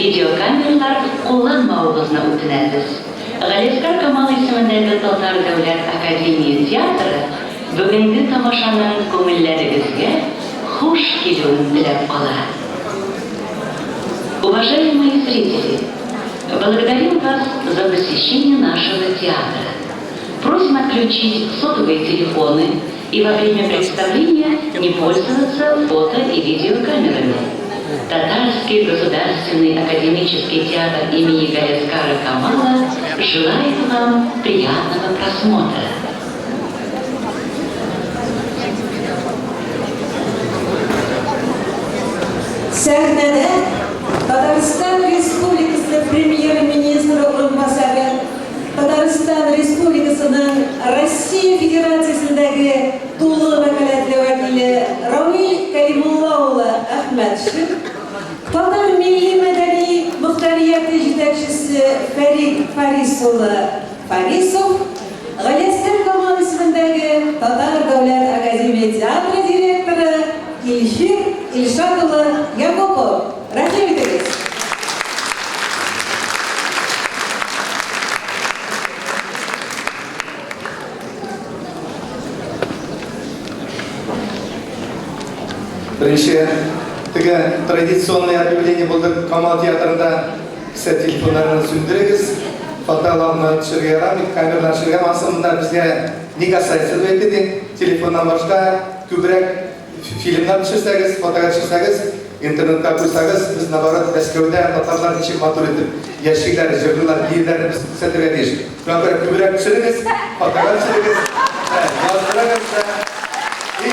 видеокамералар кулланмавыгызны үтенәбез. Галиәсгар Камал исемендәге Татар дәүләт академия театры бүгенге тамашаның күңелләрегезгә хуш килүен теләп кала. Уважаемые зрители, благодарим вас за посещение нашего театра. Просим отключить сотовые телефоны и во время представления не пользоваться фото и видеокамерами. Татарский государственный академический театр имени Галиаскара Камала желает вам приятного просмотра. Сәхнәдә Татарстан Республикасы Премьер-министры урынбасары, Татарстан Республикасының Россия Федерациясендәге тулы вәкаләтле вәкиле Равил Кәлимулла улы Әхмәтшин, Татар милли-мәдәни мохтарияте җитәкчесе Фәрит Фарис улы Фарисов, Галиәсгар Камал исемендәге Татар дәүләт академия театры директоры Илфир Илшат улы Якупов. Рәхим итегез! Беренче теге традиционный объявление булды Камал театрында. Кесә телефоннарны сүндерегез, фотоларны төшерергә ярамый, камералар төшерергә монысы безгә не касается дип әйтте ди. Телефоннан башка күбрәк Фильмнар төшерсәгез, фотога төшерсәгез, интернетка куйсагыз, без наоборот Мәскәүдә татарлар ничек матур итеп яшиләр, җырлыйлар, бииләр, без күрсәтергә тиеш. Шуңа күрә күбрәк төшерегез, фотога төшерегез, яздырыгыз да. И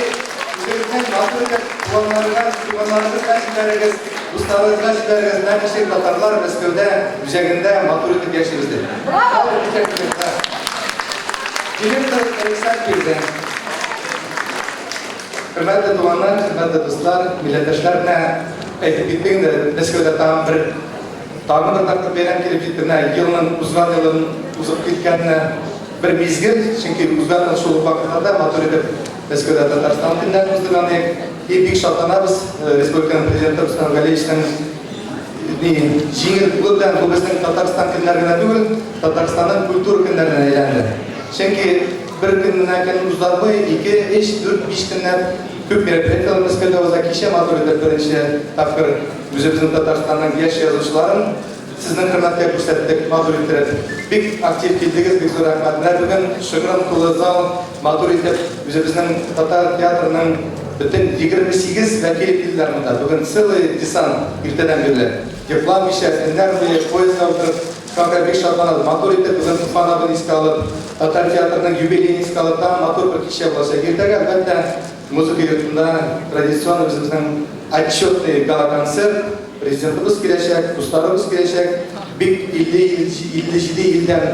үзегезнең матур итеп туганнарыгыз, туганнарыгызга җибәрегез, дусларыгызга җибәрегез, менә ничек татарлар Мәскәүдә үзәгендә матур итеп яшибез дип. Директор рөхсәт бирде. Хөрмәтле туганнар, хөрмәтле дуслар, милләттәшләр, менә әйтеп киттек инде, Мәскәүдә тагын бер тагын бер тапкыр бәйрәм килеп җитте. Менә елның узган елын узып киткәнне бер мизгел, чөнки узган ел шул ук вакытларда матур итеп Мәскәүдә Татарстан көннәрен уздырган идек. И бик шатланабыз, республиканың президенты Рөстәм Галиевичның ни җиңел кулы белән бу безнең Татарстан көннәре генә түгел, Татарстанның культура көннәренә әйләнде. Чөнки Бер көннән көн узармый, ике, өч, дүрт, биш көннән күп мероприятиеләр Мәскәүдә уза. Кичә матур итеп беренче тапкыр үзебезнең Татарстанның яшь язучыларын сезнең хөрмәткә күрсәттек, матур иттереп. Бик актив килдегез, бик зур рәхмәт. Менә бүген шыгрым тулы зал, матур итеп үзебезнең татар театрының бөтен 28 вәкиле килделәр монда. Бүген целый десант иртәдән бирле. Йокламыйча, төннәр буе поездда утырып, Шуңа бик шатланабыз. Матур итеп бүген Туфан абыйны искә алып, татар театрының юбилеен искә алып, тагын матур бер кичә булачак. Иртәгә, әлбәттә, музыка йортында традицион үзебезнең отчетный гала-концерт. Президентыбыз киләчәк, дусларыбыз киләчәк. Бик 57 илдән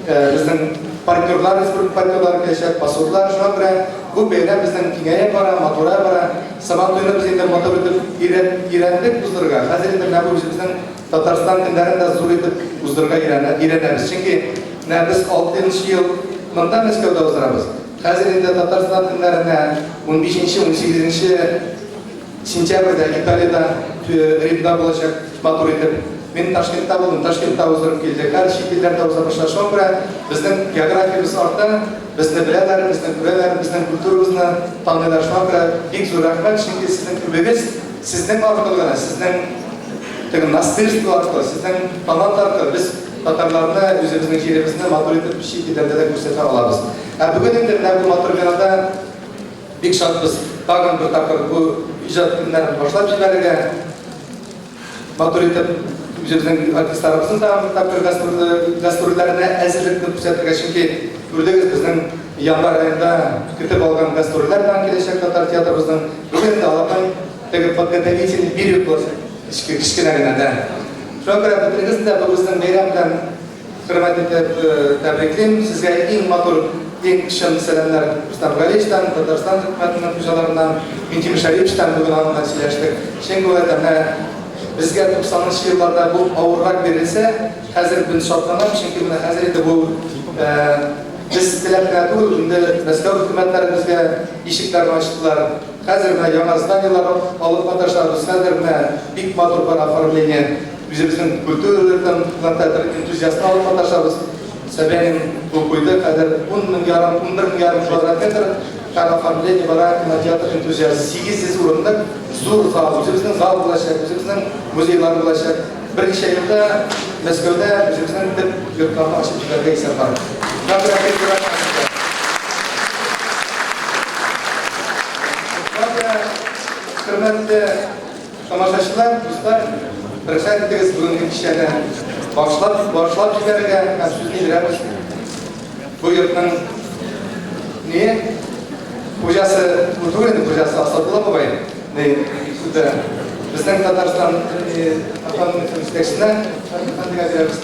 безнең партнерлар, республика партнерлары киләчәк, посоллар. Шуңа күрә бу бәйрәм безнең киңәя бара, матурая бара. Сабантуйны без инде матур итеп өйрәндек уздырырга. Хәзер инде менә бу үзебезнең Татарстан көннәрен дә зур итеп уздырырга өйрәнәбез. Чөнки менә без алтынчы ел монда Мәскәүдә уздырабыз. Хәзер инде Татарстан көннәренә унбишенче, унсигезенче сентябрьдә Италиядә, Римда булачак матур итеп. Мин Ташкентта булдым, Ташкентта уздырып килдек. Хәзер чит илләрдә уза башлады. Шуңа күрә безнең географиябез арта, безне беләләр, безне күрәләр, безнең культурабызны таныйлар. Шуңа күрә бик зур рәхмәт, чөнки сезнең күбегез сезнең аркылы гына, сезнең Теге наследство аркылы, сезнең талант аркылы без татарларны, үзебезнең җиребезне матур итеп чит илләрдә дә күрсәтә алабыз. Ә бүген инде менә бу матур бинада бик шатбыз тагын бер тапкыр бу иҗат көннәрен башлап җибәрергә. Матур итеп үзебезнең артистларыбызның тагын бер тапкыр гастрольләренә әзерлекне күрсәтергә, чөнки күрдегез, безнең январь аенда көтеп алган гастрольләр белән киләчәк татар театрыбызның. Бүген инде аларның Теге подготовительный период булачак. Кечке, кечкенә генә, да. Шуңа күрә бөтенегезне дә бу безнең бәйрәм белән хөрмәт итеп тәбриклим. Сезгә иң матур, иң чын сәламнәр Рөстәм Галиевичтан, Татарстан хөкүмәтенең хуҗаларыннан, Минтимер Шәриповичтан бүген аның белән сөйләштек. Чын күңелдән менә безгә 90 нчы елларда бу авыррак бирелсә, хәзер мин шатланам, чөнки менә хәзер инде бу без теләп кенә түгел, инде Мәскәү хөкүмәтләре безгә ишекләрен ачтылар. Хәзер менә яңа зданиеләр алып маташабыз, хәзер менә бик матур бар оформление. Үзебезнең культура йортын кинотеатр энтузиастын алып маташабыз. Собянин кул куйды, хәзер 10 мең ярым, 11 мең ярым квадрат метр һәм оформление бара кинотеатр энтузиаст 800 урынлык зур зал, үзебезнең зал булачак, үзебезнең музейлар булачак. Берничә елда Мәскәүдә үзебезнең төп йортларны ачып җибәрергә исәп бар. Хөрмәтле тамашачылар, дуслар, рөхсәт итегез бүгенге кичәне башлап, башлап җибәрергә һәм сүзне бирәбез. Бу йортның не хуҗасы, бу түгел инде хуҗасы Асадулла бабай, не сүздә безнең Татарстан автономиясе җитәкчесенә әфәндегә бирәбез.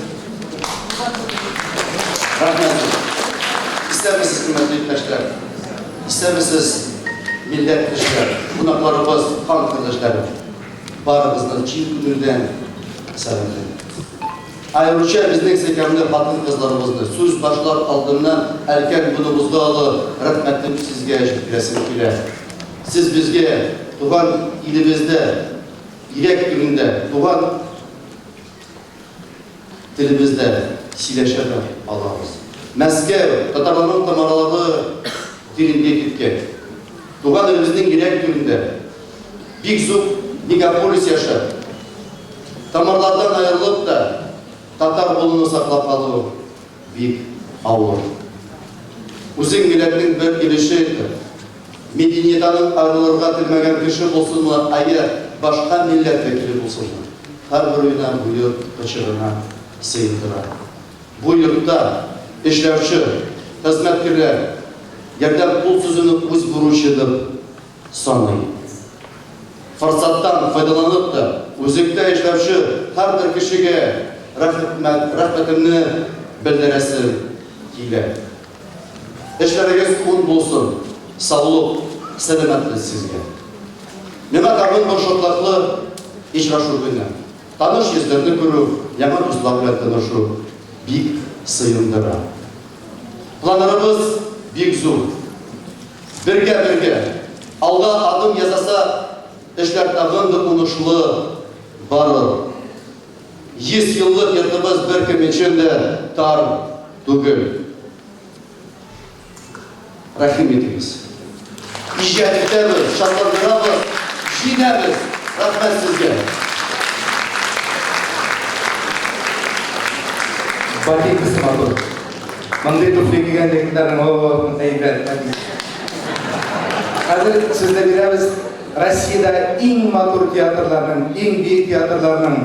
Рәхмәт. Исәнмесез, хөрмәтле иптәшләр. Исәнмесез, милләт кешеләр, кунакларыбыз, хан кардәшләрем. Барыгызны чын күңелдән сәламлим. Аеруча безнең сөйкемле хатын-кызларыбызны сүз башлар алдыннан өлкән буыныбызга олы рәхмәтем сезгә җиткерәсем килә. Сез безгә туган илебездә, йөрәк түрендә, туган телебездә сөйләшә дә алабыз. Мәскәү, татарларның тамырлары тирәнгә киткән. Туган илебезнең йөрәк түрендә бик зур мегаполис яшәп, тамырлардан аерылып та, татар булуны саклап калу бик авыр. Үзең милләтнең бер өлеше итеп, мәдәниятанын аерылырга телмәгән кеше булсынмы, ая башка милләт вәкиле булсынмы, һәрбер уена бу йорт кочагына сыендыра. Бу йортта эшләүче хезмәткәрләр ярдәм кул сузуны үз бурычы дип саный. Форсаттан файдаланып та, үзектә эшләүче һәрбер кешегә рәхмәт, рәхмәтемне белдерәсем килә. Эшләрегез уң булсын, саулык, сәламәтлек сезгә. Миңа тагын бер шатлыклы очрашу көне. Таныш йөзләрне күрү, яңа дуслар белән танышу бик сыендыра. Планнарыбыз бик зур. Бергә-бергә алга адым ясаса, эшләр тагын да уңышлы барыр. 100 еллык йортыбыз беркем өчен дә тар түгел. Рәхим итегез. Иҗат итәбез, шатландырабыз, җиңәбез. Рәхмәт сезгә. Ботинкасы матур. Мондый туфли кигән егетләрнең о, әйбәт. Хәзер сүзне бирәбез Россиядә иң матур театрларның, иң биек театрларның,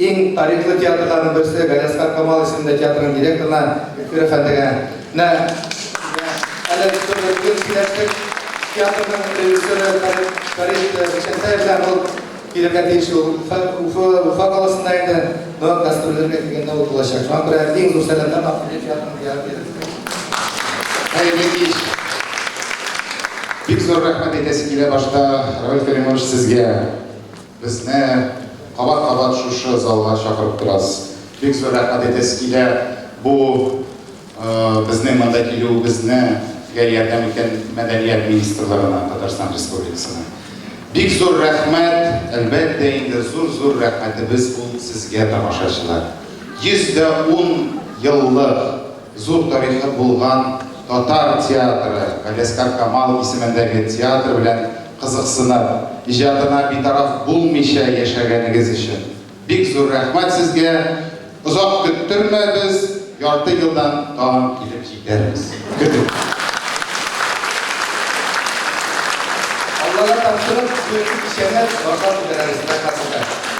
иң тарихлы театрларның берсе Галиәсгар Камал исемендә театрның директорына Эльфир әфәндегә. Менә әле бүген сөйләштек. Театрның режиссеры Фәрит Бикчәнтәев белән ул килергә тиеш ул Уфа, Уфа, Уфа каласында инде, но гастрольләргә килгәндә ул булачак. Шуңа күрә иң зур сәламнәр Акбүре театрының директоры. Хәерле кич. Бик зур рәхмәт әйтәсе килә башта, Равил Кәримович, сезгә. Безне кабат-кабат шушы залга чакырып торасыз. Бик зур рәхмәт әйтәсе килә бу безнең монда килүебезне гә ярдәм иткән Мәдәният министрлыгына Татарстан Республикасына. Бик зур рәхмәт, әлбәттә инде, зур-зур рәхмәтебез ул сезгә, тамашачылар. 110 еллык зур тарихы булган татар театры, Галиәсгар Камал исемендәге театр белән кызыксынып, иҗатына битараф булмыйча яшәгәнегез өчен. Бик зур рәхмәт сезгә. Озак көттермәбез, ярты елдан тагын килеп җитәрбез. Көтегез. Аллага тапшырып, бүгенге кичәне башлап җибәрәбез. Рәхмәт сезгә.